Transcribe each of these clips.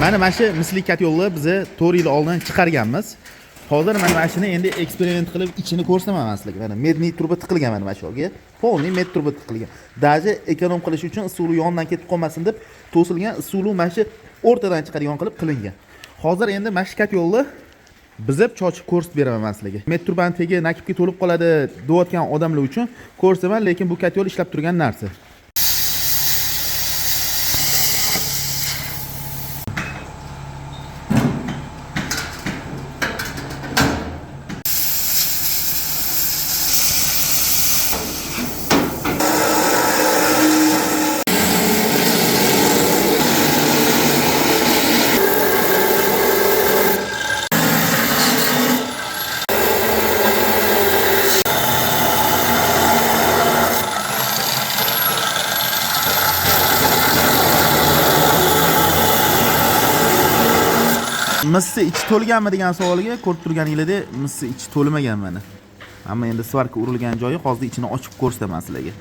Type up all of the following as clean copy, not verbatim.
Mana shu misli kotelni biza 4 yil oldin chiqarganmiz. Hozir mana shuni endi eksperiment qilib ichini ko'rsataman man sizlarga. Mana медный truba tiqilgan mana shu yerga. Полный мед truba tiqilgan. Даже эконом qilish uchun issiqlik yondan ketib qolmasin deb to'silgan issiqlik mana shu o'rtadan chiqadigan qilib qilingan. Hozir endi mana shu kotelni bizib chochib ko'rsatib beraman man sizlarga. Мед trubani tegi накипь ga to'lib qoladi deyotgan odamlar uchun ko'rsataman, lekin bu kotel ishlab turgan narsa. Missi ichi to'lganmi degan savolga ko'rib turganinglardek missi ichi to'lmagan mana. Hamma endi svarka urilgan joyi, hozir ichini ochib ko'rsataman sizlarga.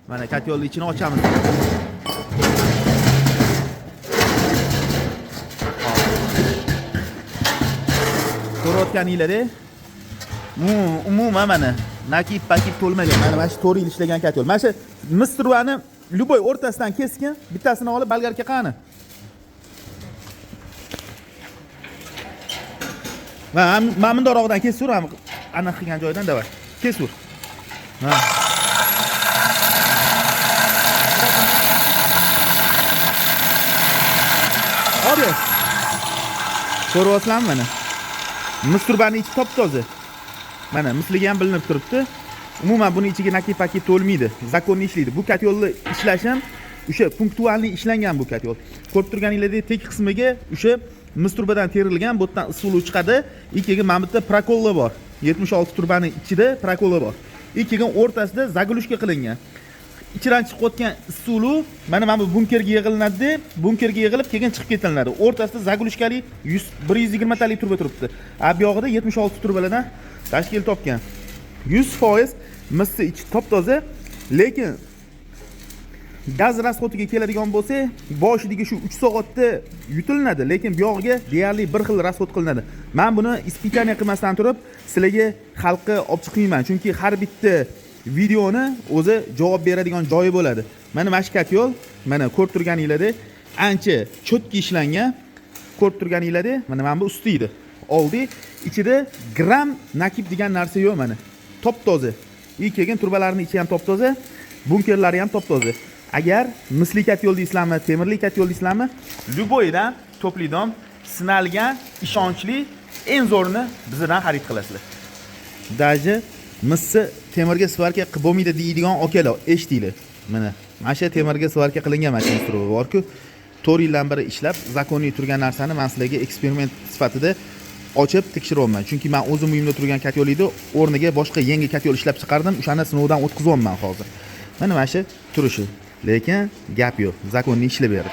Mana kotelni ichini ochamiz. Ko'rayotganinglardek umuman mana накипь pakib to'lmagan. Mana shu 4 yil ishlagan kotel. Mana shu mis trubani любой o'rtasidan keskin, bittasini olib bolgarka qani. Mana bundoqrog'idan kesur, aniq qilgan joyidan давай. Kesur. Ha. Hadi. Ko'ryapsizlarmi mana? Mis trubani ichi top-toza. Mana misligi ham bilinib turibdi. Umuman buni ichiga накипь pakib to'lmaydi. Законный ishlaydi. Bu kotelni ishlash ham o'sha пунктуальный ishlangan bu kotel. Ko'rib turganinglardek tek qismiga o'sha mis trubadan terilgan, bu yerdan issiqlik chiqadi. И keyin mana bu yerda прокол lar bor. 76 trubani ichida прокол lar bor. И keyin o'rtasida заглушка qilingan. Ichidan chiqayotgan issiqlik mana bu bunkerga yig'ilinadi, bunkerga yig'ilib keyin chiqib ketilinadi. O'rtasida заглушка li 100 120 talik truba turibdi. A bu yog'ida 76 trubalardan tashkil topgan. 100% missi ichi top-toza, lekin gaz расход iga keladigan bo'lsak, boshidagi shu 3 soatda yutilinadi, lekin bu yog'iga deyarli bir xil расход qilinadi. Men buni испытание qilmasdan turib sizlarga xalqqa olib chiqmayman, chunki har bitta videoni o'zi javob beradigan joyi bo'ladi. Mana shu kotel, mana ko'rib turganinglardek ancha чётко ishlangan. Ko'rib turganinglardek mana bu usti edi. Oldi, ichida gram накипь degan narsa yo'q mana. Top-toza. И keyin trubalarning ichi ham top-toza, bunkerlari ham top-toza. Agar misli kotel deysizlarmi, temirli kotel deysizlarmi, любой dan Тёплый Дом sinalgan, ishonchli, eng zo'rini bizdan xarid qilasizlar. Даже misni temirga svarka qilib bo'lmaydi deydigan akalar, eshitinglar. Mana shu temirga svarka qilingan mana shu truba bor-ku. 4 yildan beri ishlab, законный turgan narsani men sizlarga eksperiment sifatida ochib tekshiryapman. Chunki men o'zim uyimda turgan kotelni o'rniga boshqa yangi kotel ishlab chiqardim, o'shani sinovdan o'tkazyapman hozir. Mana shu turishi. Lekin gap yo'q, законный ishlab berdi.